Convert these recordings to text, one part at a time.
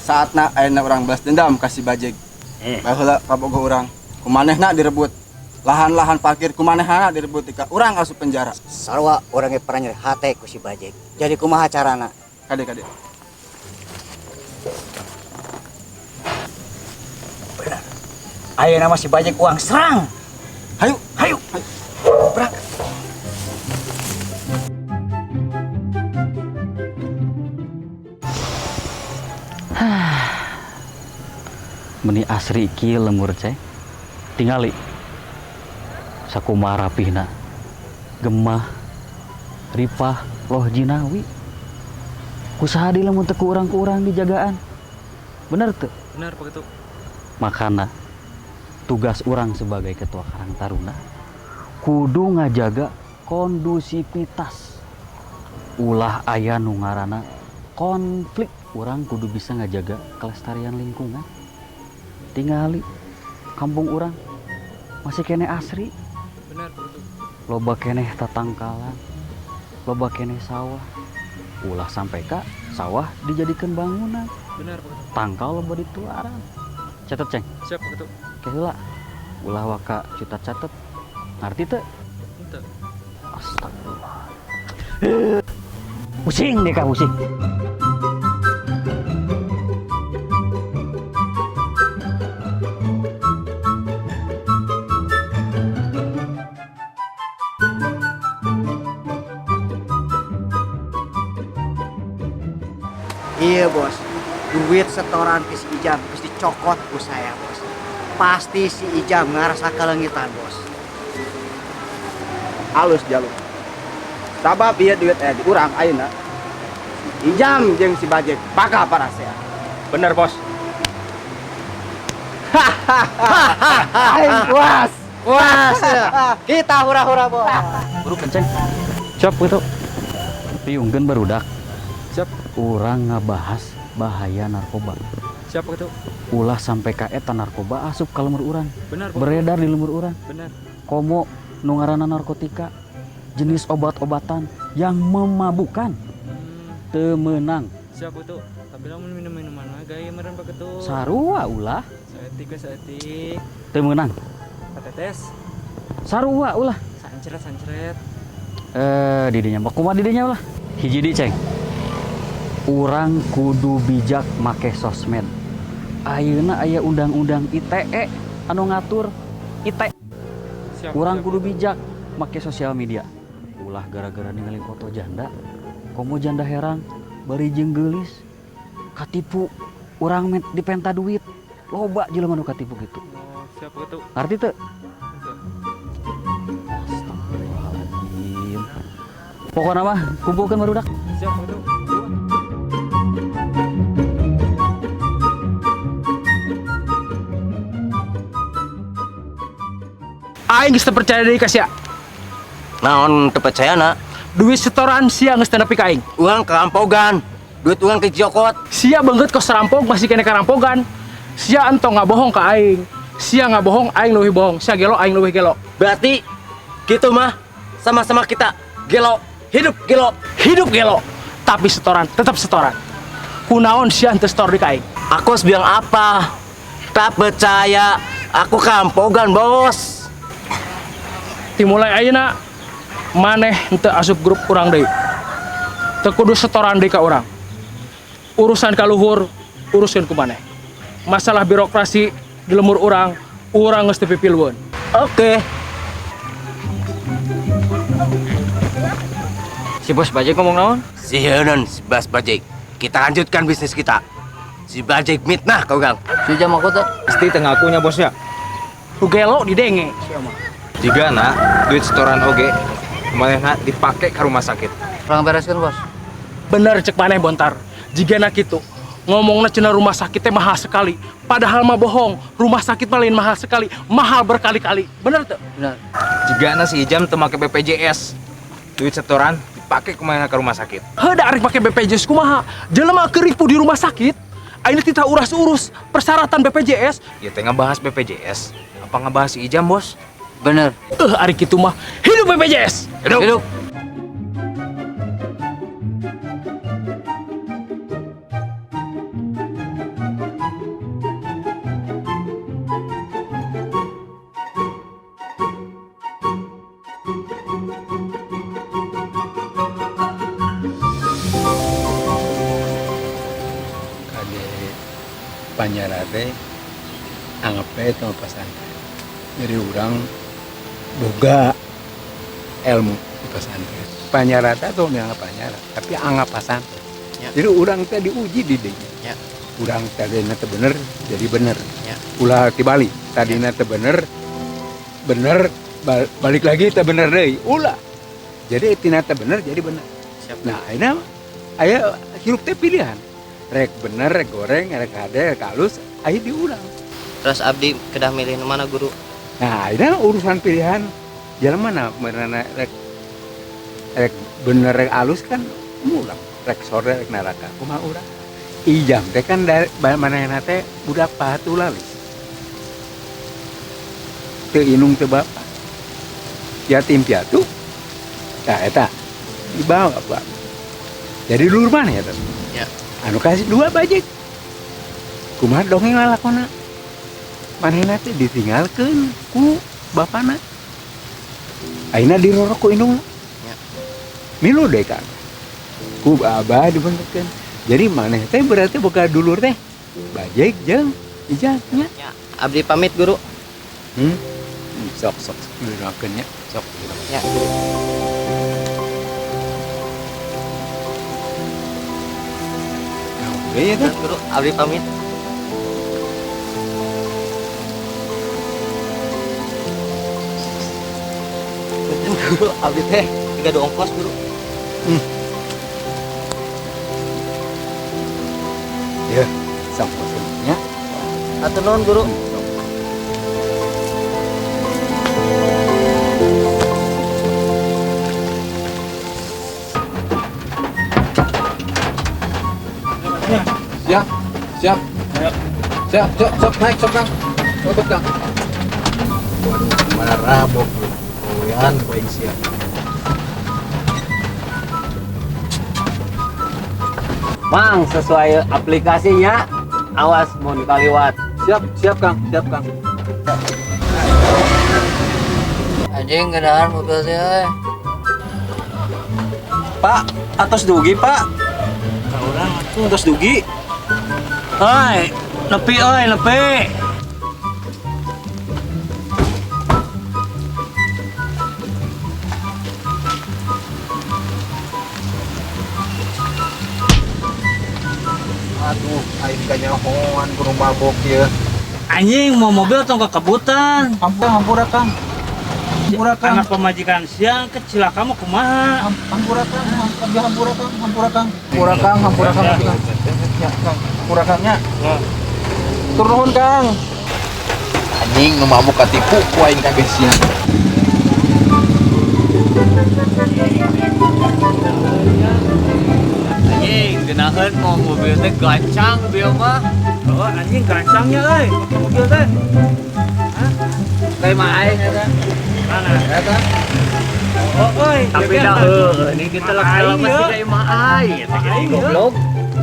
Saatna ayeuna urang balas dendam ka si Bajeg. Baheula kabogoh urang ku manehna direbut. Lahan-lahan parkir ku manehna direbut tika urang asup penjara. Sarua urang ge pernah nyeri hate ku si Bajeg. Jadi kumaha carana? Kade kade. Bener. Ayeuna mah si Bajeg urang serang. Hayu, hayu. Berangkat. Meni asri kieu lembur, Ceng. Tingali sakumaha rapihna, gemah ripah loh jinawi. Kusaha deui lamun teu ku urang dijagaan? Bener teu? Bener, Pak Ketua. Makana tugas urang sebagai ketua Karang Taruna kudu ngajaga kondusivitas, ulah aya nu ngaranna konflik. Urang kudu bisa ngajaga kelestarian lingkungan. Tingali kampung urang masih keneh asri. Bener, Pak Ketua. Loba keneh tatangkalan, loba keneh sawah. Ulah sampai ka sawah dijadikan bangunan. Bener, Pak Ketua. Tangkal loba dituaran. Catet, Ceng. Siap, Pak Ketua. Ke heula, ulah waka cutat catet. Ngarti teu? Henteu. Astagfirullah. Pusing deh, Kak, pusing. Iya bos, duit setoran ke si Ijam terus dicokot ku saya, bos. Pasti si Ijam ngarasa kaleungitan, bos. Alus jaluk. Sabab ieu duit aya di urang ayeuna. Si Ijam jeung si Bajeg bakal parasea. Bener, bos. Aing puas. Puas ya. Kita hura-hura, bos. Buru kenceng. Siap gitu. Piungkeun barudak. Siap. Urang ngabahas bahaya narkoba. Siap, Pak Ketua. Ulah sampai ka eta narkoba asup ka lembur urang. Benar, Pak. Beredar di lembur urang. Benar. Komo nu ngaranna narkotika, jenis obat-obatan yang memabukkan. Teu meunang. Siap, Pak Ketua. Tapi lamun minum minuman mah gaya meureun, Pak Ketua. Sarua ulah. Saeutik we saeutik. Teu meunang. Patetes. Sarua ulah. Sancret sancret. Didinya mah kumaha didinya ulah. Hiji di, Ceng. Urang kudu bijak make sosmed. Ayeuna aya undang-undang ITE anu ngatur ITE. Siap. Urang siap. Kudu bijak make sosial media. Ulah gara-gara ningali foto janda, komo janda herang, bari jeung geulis, katipu, urang dipenta duit. Loba jelema nu katipu gitu. Oh, siap, Pak Ketua. Ngarti teu? Henteu. Astagfirullahaladzim. Pokokna mah kumpulkeun barudak. Siap, Pak Ketua. Aing geus teu percaya deui ka sia. Naon teu percaya na? Duit setoran sia geus teu nepi ka aing. Urang kerampogan. Duit urang kecokot. Sia beungeut kos rampok masih keneh karampogan. Sia entong ngabohong ka aing. Sia ngabohong, aing leuwih bohong. Sia gelo, aing leuwih gelo. Berarti gitu mah sama-sama kita gelo, hidup gelo. Hidup gelo, tapi setoran tetap setoran. Kunaon sia henteu setor di ka aing? Aku harus bilang apa? Tak percaya, aku kerampogan, bos. Dimulai ayeuna maneh henteu asup grup urang deui. Teu kudu setoran deui ka urang. Urusan kaluhur uruskeun ku maneh. Masalah birokrasi di lembur urang, urang geus teu pipilueun. Oke. Si bos Bajek ngomong naon? Si Henan, si Bas Bajek. Kita lanjutkan bisnis kita. Si Bajek mitnah kau gang. Si jam aku tuh. Pasti tengah akunya bosnya. Nu gelo didenge sia mah. Jika na duit setoran oge kemarin dipakai ke rumah sakit. Kurang bereskan, bos. Bener cek maneh, Bontar. Jigana kitu. Ngomongna cenah rumah sakit teh mahal sekali. Padahal mah bohong. Rumah sakit mah lain mahal sekali, mahal berkali-kali. Bener tuh? Bener. Jika na si Ijam teu make BPJS, duit setoran dipakai kemana ke rumah sakit. Heuh, da arek make BPJS kumaha? Jelema keur ripuh di rumah sakit, Ayeuna titah urus-urus persyaratan BPJS. Ieu teh ngebahas BPJS, apa ngebahas si Ijam, Bos? Bener. Ari kitu mah hidup BPJS. Hidup. Hidup. Kade panyara teh anggap we itu pesantren. Jadi urang boga ilmu di pesantren. Panyara teh tuh anggap panyara, tapi anggap pesantren. Ya. Jadi urang teh diuji di dinya. Ya. Urang tadina teh bener, jadi bener. Ya. Ulah tibalik, tadina teh bener, bener balik lagi teh bener deui. Ulah. Jadi tina teh bener jadi bener. Siap. Nah, ayeuna aya hirup teh pilihan. Rek bener, rek goreng, rek hade, rek halus, aya diulang. Terus abdi kedah milih nu mana guru? Nah, ini urusan pilihan jalan mana bener rek rek bener rek halus kan mulang, rek sore rek neraka kumaha urang. Ijam teh kan dari manehna teh budak pahatulalis. Teu indung teu bapak. Yatim piatu. Nah, eta dibawa Pak. Jadi dulur mana ya teh? Ya. Anu kasih dua bajek. Kumaha dongeng lalakona? Manehna teh ditinggalkeun ku bapana. Ayeuna dirorok ku indungna. Ya. Milu deui kan. Ku abah dibentukkeun. Jadi maneh teh berarti boga dulur teh bajek jeung Ijam nya. Ya. Abdi pamit guru. Sok sok didoakeun nya. Sok. Ya guru. Oke ya teh. Guru, abdi pamit. Punten guru, abdi teh gaduh ongkos guru. Ya, sok nya. Hatur nuhun guru. Sok. Siap, siap. Siap, sok, sok, naik, sok, Kang. Sok, Kang. Waduh, mana rabok lu. Goyan poin siap. Mang, sesuai aplikasinya, awas mun kaliwat. Siap, siap, Kang. Siap, Kang. Anjing gedahan mobil teh euy. Pak, atos dugi, Pak. Ka urang atuh atos dugi. Oi, nepi oi, nepi. Aduh, aing kanyahoan kudu mabok ieu. Anjing mau mobil tong kekebutan. Hampura, hampura, Kang. Hampura, Kang. Anak pemajikan siang kecil kamu kumaha? Hampura, Kang. Hampura, Kang. Hampura, Kang. Hampura, Kang. Hampura, Kang. Ya, Kang. Hampura, Kang, nya. Tur nuhun, Kang. Anjing nu mabok katipu ku aing kabeh sia. Anjing, genaheun mau mobil teh gancang bieu mah. Oh, anjing gancangnya euy, mobil teh. Hah? Teh mah aing eta. Mana? Eta. Oh, euy, Tapi dah heuh, ini kita lak mah siga imah aing eta gini goblok.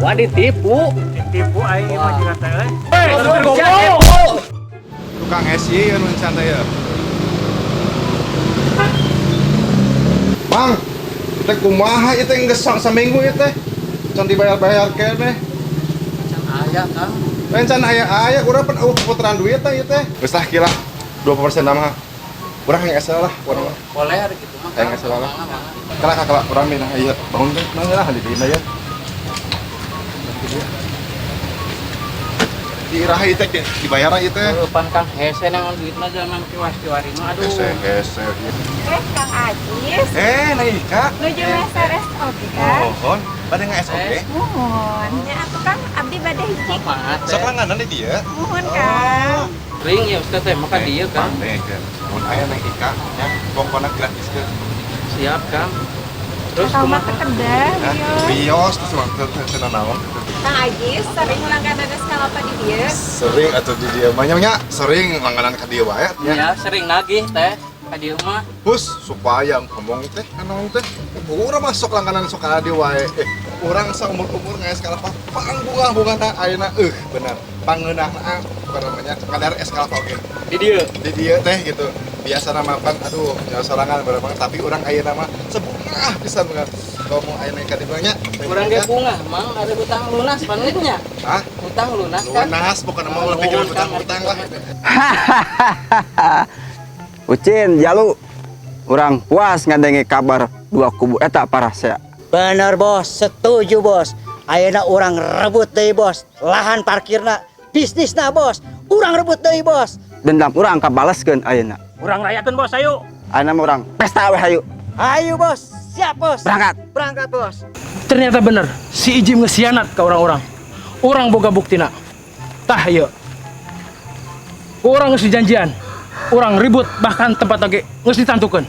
Wah ditipu. Ditipu aing majikan teh euy. Hei, goblok. Tukang SY anu encan teh ya. Mang, teh kumaha ieu teh geus saminggu ieu teh. Can dibayar-bayar keneh. Can aya, Kang. Lain can aya-aya urang pan eueuh putaran duit teh ieu teh. Geus lah kieu lah 20% mah. Urang hayang SL lah, urang mah. Boleh hari kitu mah. Hayang SL lah. Kalah kalah urang minah ieu bangun teh nang lah di dieu ya. Di iraha ieu teh dibayar ieu teh. Pan Kang hese nang duitna zaman kiwas-kiwari mah aduh. Hese hese. Kang Ajis. Neng Ika. Nuju meser SOP kan? Mohon, bade nge-SOP? Mohon. Nya atuh Kang, abdi bade hiji. Sok langganan di dieu. Mohon Kang. Ring ya Ustaz teh, maka dia Kang. Mun aya Neng Ika nya pokona gratiskeun. Siap Kang. Terus Akang mah kumaha? teu kedah, wios. Wios terus mah teu naon. Kang Ajis sering langganan es kalapa di dieu. Sering atau di dieu mah nya sering langganan ka dieu wae nya. Ya, sering nagih teh ka dieu mah. Hus supaya ngomong teh naon teh. Urang masuk langganan sok ka dieu wae. Urang saumur-umur ngaes kalapa pangbungah-bungahna ayeuna bener. Pangeunahna apa namanya kadar es kalapa oge. Di dieu. Di dieu teh gitu. Biasa nama pan aduh nyawa sorangan bareng tapi urang ayeuna mah sebungah pisan banget. Komo ayeuna ka dieu nya. Urang ge bungah, Mang, ada hutang lunas panitnya. Hah? Hutang lunas kan? Lunas bukan mau ulah pikiran hutang-hutang lah. Ucin, Jalu. Urang puas ngadenge kabar dua kubu eta parasea. Bener bos, setuju bos. Ayeuna urang rebut deui bos. Lahan parkirna, bisnisna bos. Urang rebut deui bos. Dendam urang kabaleskeun ayeuna. Urang rayakeun bos, ayo. Ayeuna mah urang pesta we hayu. Ayo bos, siap bos. Berangkat. Berangkat bos. Ternyata bener, si Ijim ngesianat ke orang-orang. Urang boga buktina. Tah ieu. Urang geus dijanjian. Urang ribut bahkan tempat lagi geus ditantukeun.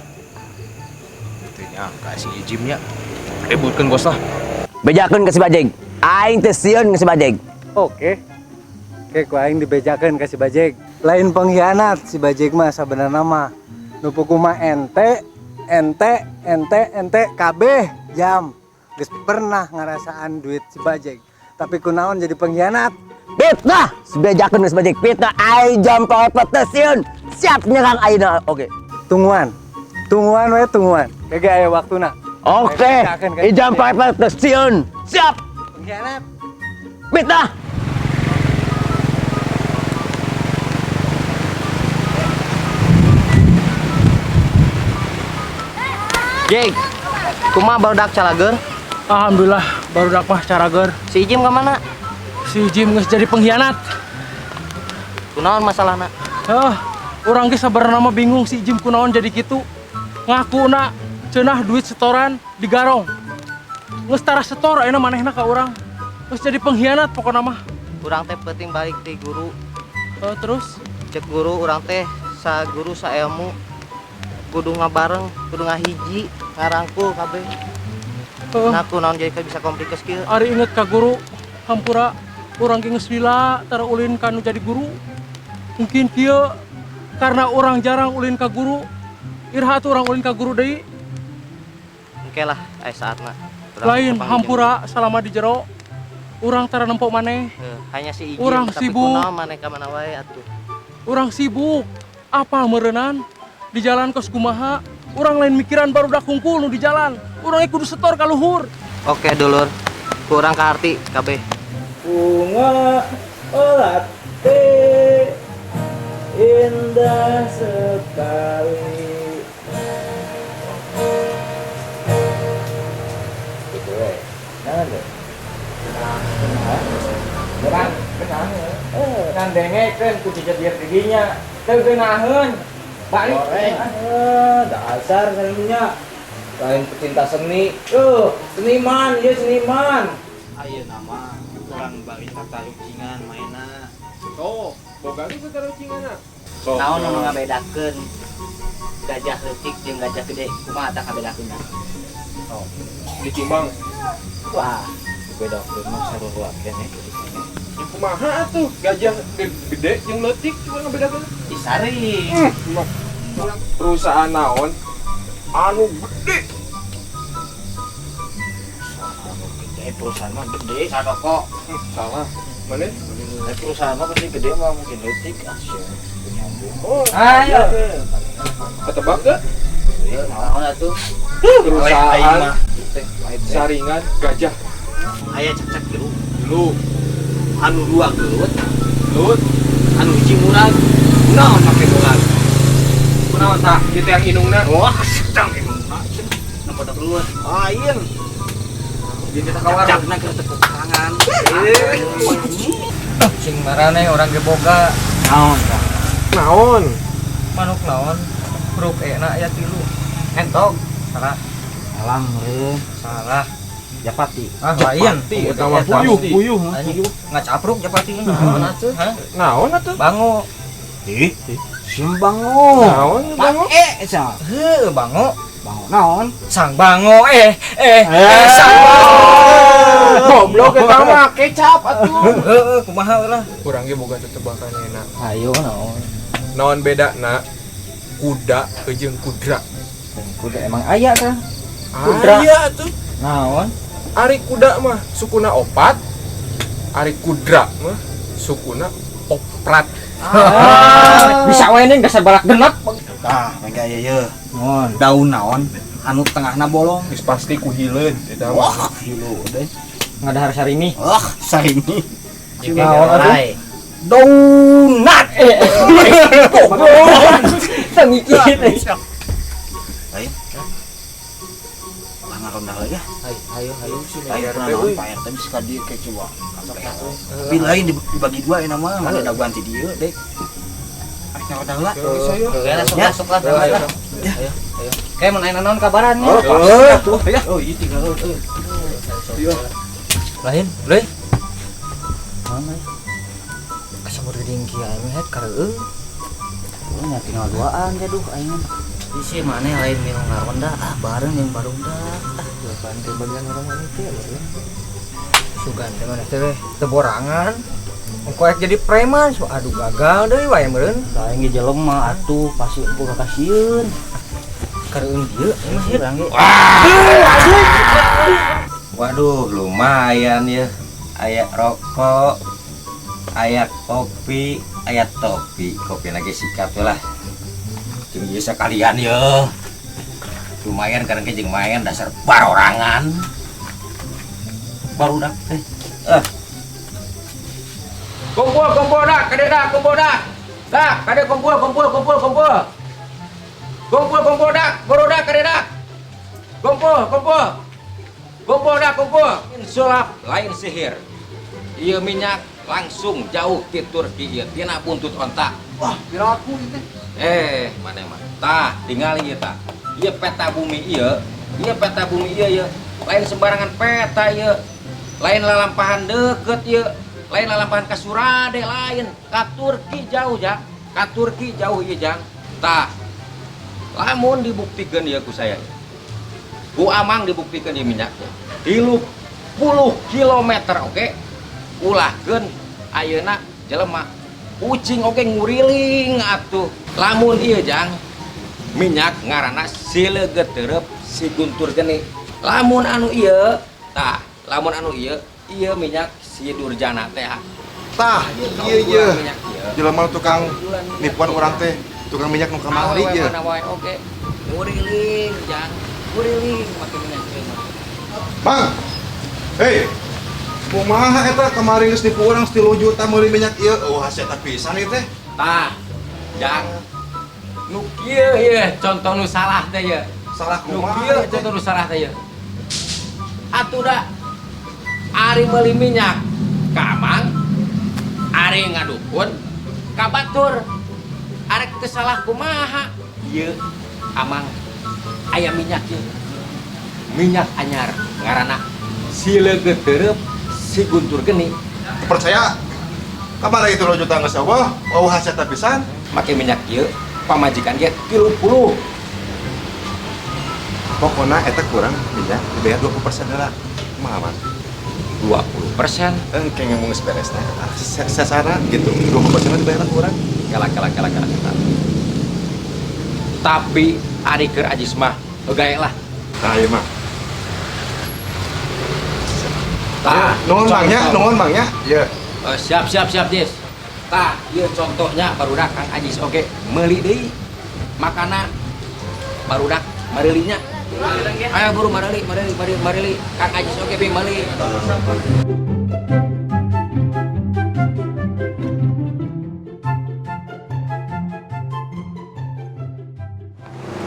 Teu nyangka si Ijimnya. Ributkeun bos lah. Bejakeun ke si Bajeg. Aing teh sieun ke si Bajeg. Oke. Oke, ku aing dibejakeun ka si Bajeg. Lain pengkhianat si Bajeg mah sabenerna mah. Nu mah ente ente ente ente kabeh jam. Geus pernah ngarasaan duit si Bajeg. Tapi kunaon jadi pengkhianat? Fitnah, bejakeun ke si Bajeg. Fitnah aing jam poe teh sieun. Siap nyerang ayeuna. Oke. Tungguan. Tungguan we tungguan. Kege aya waktuna. Oke. Ijam poe teh sieun. Siap. Pengkhianat. Fitnah. Jeg, kumaha barudak calager? Alhamdulillah barudak mah carager. Si Ijim ka mana? Si Ijim geus jadi pengkhianat. Kunaon masalahna? Urang ge sabarna mah bingung si Ijim kunaon jadi kitu. Ngakuna cenah duit setoran digarong. Geus tara setor ayeuna manehna ka urang. Geus jadi pengkhianat pokona mah. Urang teh penting balik ti guru. Terus cek guru urang teh sa guru sa ilmu kudu ngabareng, kudu ngahiji, ngarangkul kabeh. Nah, kunaon jadi bisa komplikasi kieu. Ari inget ka guru hampura urang ge geus lila tara ulin ka nu jadi guru. Mungkin kieu karena urang jarang ulin ka guru. Iraha atuh urang ulin ka guru deui. Engke lah aya saatna. Lain hampura salama di jero. Urang tara nempo maneh. Hanya si Ijin, urang tapi sibuk. Kunaon maneh ka mana wae atuh. Urang sibuk. Apa meureunan? Di jalan kos kumaha, urang lain mikiran barudak hungkul nu di jalan. Urang kudu setor ka luhur. Oke dulur, kurang kaharti kabeh. Bunga melati indah sekali. Gitu we. Jangan deh. Benang, benang. Ngandengekeun ku jejak didinya. Teu geunaheun. Balik. Dasar seninya. Lain pecinta seni. Seniman, ieu seniman. Ayeuna mah urang balik tatarucingan maena. Oh, boga ge tatarucinganna. Naon nu ngabedakeun gajah leutik jeung gajah gede? Kumaha tah ngabedakeunna? Oh, ditimbang. Wah, bedakeun mah sarua keneh. Kumaha atuh gajah gede jeung leutik cuma ngabedakeun? Disaring. Perusahaan naon anu gede? Perusahaan mah gede sadoko. Salah. Mana? Perusahaan mah pasti gede mah mungkin leutik ah sia. Oh, ayo. Ketebak gak? Naon atuh? Perusahaan saringan gajah. Aya cek-cek tilu. Tilu. Anu dua gelut. Gelut. Anu hiji murag. Kunaon make murag? Kunaon tah? Kitu yang indungna. Wah, sedang indungna. Nempo da gelut. Lain. Cakna keur tepuk tangan. Sing marane urang ge boga. Naon tah? Naon? Manuk naon? Huruf E na aya tilu. Entog. Salah. Salah meureun. Salah. Japati. Ah, lain. Eta mah puyuh, puyuh. Ngacapruk japati naon atuh? Hah? Naon atuh? Bango. Ih, sim bango. Naon bango? Pake cenah. Heuh, bango. Bango naon? Sang bango eh sang bango. Goblok eta mah kecap atuh. Heeh, kumaha lah. Urang ge boga tetebakan enak. Ayo naon? Naon bedana kuda jeung kudra? Kuda emang aya tah? Kudra. Aya tuh. Naon? Ari kuda mah sukuna opat, ari kudra mah sukuna oprat. Ah, bisa wae nih dasar balak genep. Tah, mangga ieu ye. Naon? Daun naon? Anu tengahna bolong. Geus pasti ku hileun eta mah. Wah, hilu deh. Ngadahar sarimi. Wah, sarimi. Naon atuh? Donat eh. Goblok. Tengikir. Lain. Lah ngaronda heula ya. Ayo ayo ayo. Ayo naon Pak RT bisa ka dieu ke coba. Tapi lain dibagi dua ya nama, mana daguan ti dieu dek. Arek ngaronda heula. Masuk masuk lah. Ya. Ayo ayo. Kayak mun aya naon kabaran Oh, pasti atuh ya. Oh, iya tinggal euy. Lain, lain. Mana? Kasabur geuning kieu aing het kareueung. Oh, nya tinggal duaan ge duh aing. Isi mana lain milu ngaronda ah bareng yang barudak. Ah, Jawaban ke bagian orang mana teh ya. Sugan teh mana teh teu borangan. Engko ek jadi preman, so aduh gagal deui wae meureun. Da aing ge jelema atuh pasti boga kasieun. Kareueung dieu aing mah Urang ge. Waduh, lumayan ya. Aya rokok, aya kopi, aya topi. Kopi lagi sikat lah. Jeung ieu sekalian ya. Lumayan karena jeung main dasar barorangan. Barudak teh. Eh. Kumpul kumpul dak, kade dak, kumpul dak. Dak, kade kumpul kumpul kumpul kumpul. Kumpul kumpul dak, barudak kade dak. Kumpul kumpul. Kumpul dak kumpul. Sulap lain sihir. Ieu minyak langsung jauh ti Turki ieu tina buntut onta. Wah, piraku ieu teh. Eh, mana mah? Tah, tingali ieu tah. Ieu peta bumi ieu, ieu peta bumi ieu ieu. Lain sembarangan peta ieu. Lain lalampahan deket ieu. Lain lalampahan ka Surade lain, ka Turki jauh jang. Ka Turki jauh ieu jang. Tah. Lamun dibuktikeun ieu ku saya. Ku Amang dibuktikeun ieu minyaknya. 30 kilometer oke. Ulahkeun ayeuna jelema kucing oke nguriling atuh. Lamun ieu jang minyak ngaranna silegeterep si guntur geni. Lamun anu ieu tah, lamun anu ieu ieu minyak si Durjana teh. Tah, ieu ieu. Jelema tukang nipuan urang teh, tukang minyak nu kamari ieu. Mana wae oke. Nguriling jang, nguriling make minyak ieu mah. Bang. Hei. Kumaha eta kamari geus nipu urang 3 juta meuli minyak ieu? Oh, eta pisan ieu teh. Tah, jang. Nu kieu ieu contoh nu salah teh ieu. Salah Nu kumaha? kieu contoh nu salah teh ieu. Atuh da ari meuli minyak ka Amang, ari ngadukun ka batur. Arek teu salah kumaha? Ieu Amang aya minyak ieu. Minyak anyar ngaranna silegeterep si guntur geni. Percaya? Kamari 3 juta geus eueuh, wah eta pisan. Make minyak ieu pamajikan ge 30. Pokona eta kurang minyak dibayar 20% heula. Kumaha, Bang? 20%. Engke ngomong geus beresna. Ah, sasana gitu. 20% dibayar kurang. Kela kela kela kela kela. Tapi ari keur Ajis mah gae lah. Tah ieu mah. Tah, Nuhun Bang nya, nuhun Bang nya. Ieu. Siap siap siap Jis. Tah, ieu contohnya barudak Kang Ajis oge meuli deui. Makana barudak mareulinya. Ayo buru mareuli, mareuli, mareuli, mareuli. Kang Ajis oge bi meuli.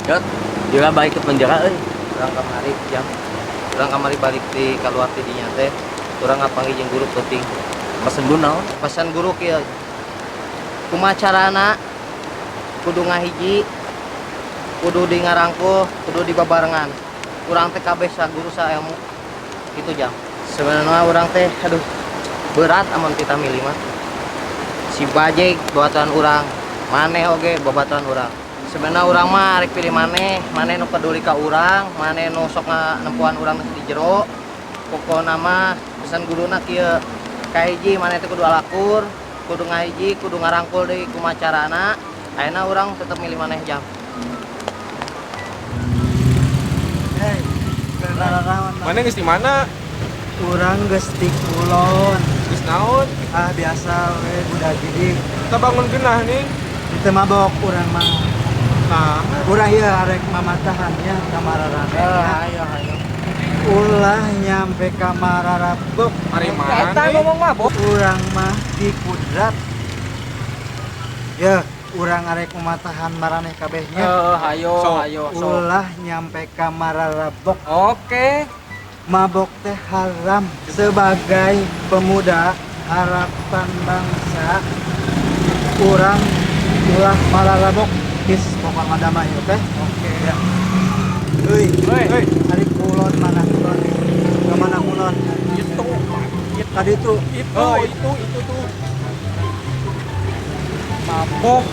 Yot, dia balik ke penjara euy. Urang kamari jam. Urang kamari balik di kaluar ti dinya teh. Urang ngapanggih jeung guru penting. Pesan guru naon? Pesan guru kieu. Kumaha carana kudu ngahiji, kudu di ngarangkul, kudu di babarengan. Urang teh kabeh saguru saelmu. Kitu jam. Sebenarnya urang teh aduh berat amun kita milih mah. Si Bajek babaturan urang, maneh oge babaturan urang. Sebenarnya urang mah rek pilih maneh, maneh nu peduli ka urang, maneh nu sok nempuhan urang di jero. Pokona mah pesan guruna kieu, kahiji maneh teh kudu alakur, kudu ngahiji, kudu ngarangkul deui kumaha carana. Ayeuna urang tetep milih maneh jam. Hei, Maneh geus di mana? Urang geus di kulon. Geus naon? Ah, biasa we budak didik. Kita bangun genah nih. Teu mabok urang mah. Nah, urang ieu arek mamatahan nya ka mararane. Ayo ayo. Ulah nyampe ka mararabok. Ari mana? Eta ngomong mabok. Urang mah di kudrat. Ya, urang arek mamatahan maraneh kabehnya. Ayo Sok. Ayo sok. Ulah nyampe ka mararabok. Oke. Mabok teh haram. Sebagai pemuda harapan bangsa, urang ulah mararabok. Kis pokokna damai, oke? Oke. Ya. Euy, Hei. ari kulon mana kulon? Ke mana kulon? Itu. Tadi itu Itu, itu tuh. Mabok.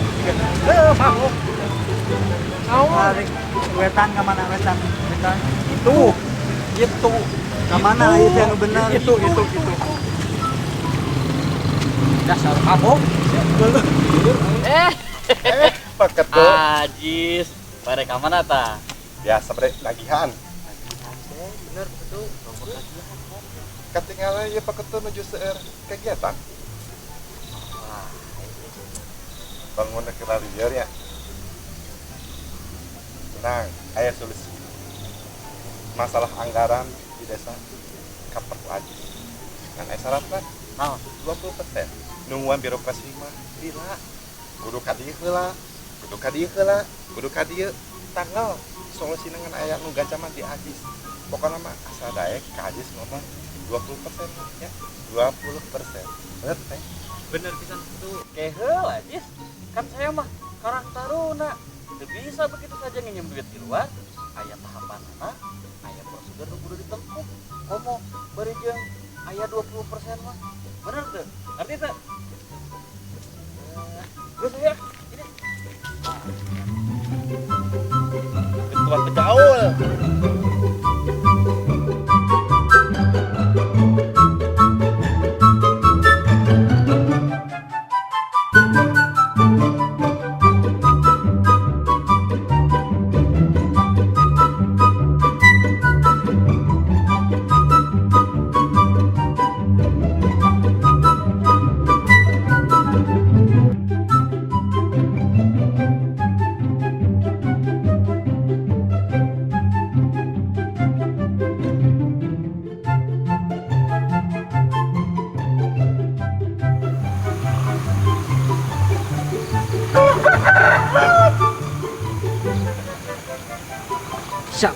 Mabok. Naon? Ari wetan ke mana wetan? Wetan. Itu. Itu. Ke mana itu yang benar? Itu. Dasar mabok. Eh, Eh, Pak Ketua. Ajis, pada ka mana ta? Biasa bre, nagihan. Bener betul. Ketinggalan ya Pak Ketua menuju seueur kegiatan. Bangun ke liar ya. Tenang, aya solusi. Masalah anggaran di desa kaper ku Ajis. Ngan aya syaratna. Naon? 20%. Nungguan birokrasi mah lila. Kudu ka dieu heula, kudu ka dieu heula, kudu ka dieu. Tanggal solusi dengan aya nu gancaman di Ajis. Pokoknya mah asal daek ka Ajis ngomong 20% ya. 20%. Bener teh? Bener pisan itu. Keheul Ajis. Kan saya mah Karang Taruna. Teu bisa begitu saja nginjem duit di luar. Aya tahapanana, aya prosedur nu kudu ditempuh. Komo bari jeung aya 20% mah. Bener teu? Ngerti teu? Geus saya. Ini. Ketua tegaul. Siap.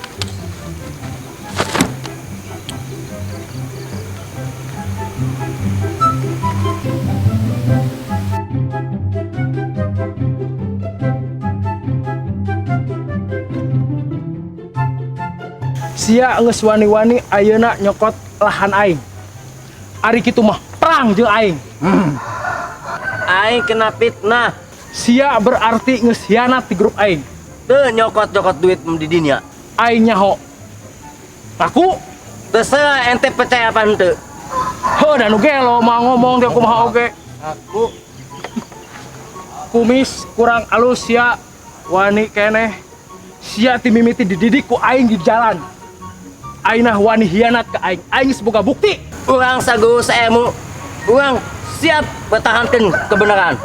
Sia geus wani-wani ayeuna nyokot lahan aing. Ari kitu mah perang jeung aing. Aing kena fitnah. Sia berarti geus hianat di grup aing. Teu nyokot-nyokot duit di dinya. Aing nyaho. Aku Terserah ente percaya apa henteu. Heuh da nu gelo mah ngomong teh kumaha oge. Aku Kumis kurang alus sia wani keneh. Sia ti mimiti dididik ku aing di jalan. Aing wani hianat ke aing. Aing geus boga bukti. Urang saguru saemu. Urang siap bertahankan kebenaran.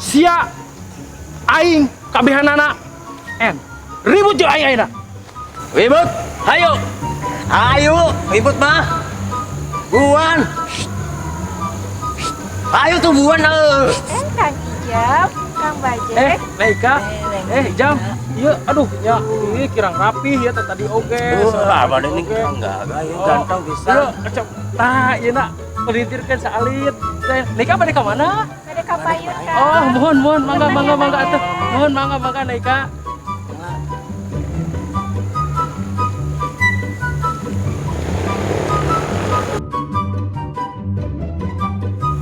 Sia aing kabehanana en ribut jeung aing ayeuna. Ribut, hayo. Ayo, ribut mah. Buruan. Ayo tuh buruan. Eh. Kang Ijam, Kang Bajek. Leika. Jam. Iya, aduh, ya, ini kirang rapih ya tadi oge. Wah, abang ini enggak, ya, ganteng bisa. Iya, kecap. Tah, ieu na pelintirkeun saalit. Leika bade ka mana? Bade ka payun, Kang. Oh, mohon, mohon, mangga, mangga, mangga atuh. Mohon, mangga, mangga, Leika.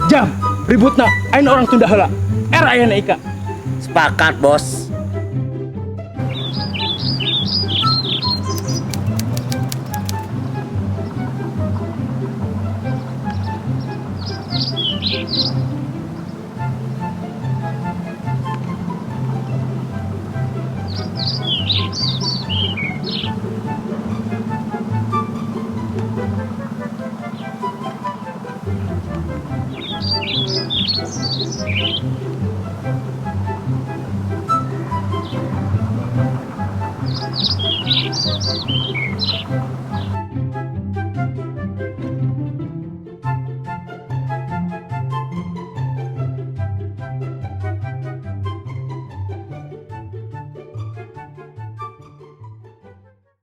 Jam, ributna, aing orang tunda heula. Era aya Ika. Sepakat, Bos.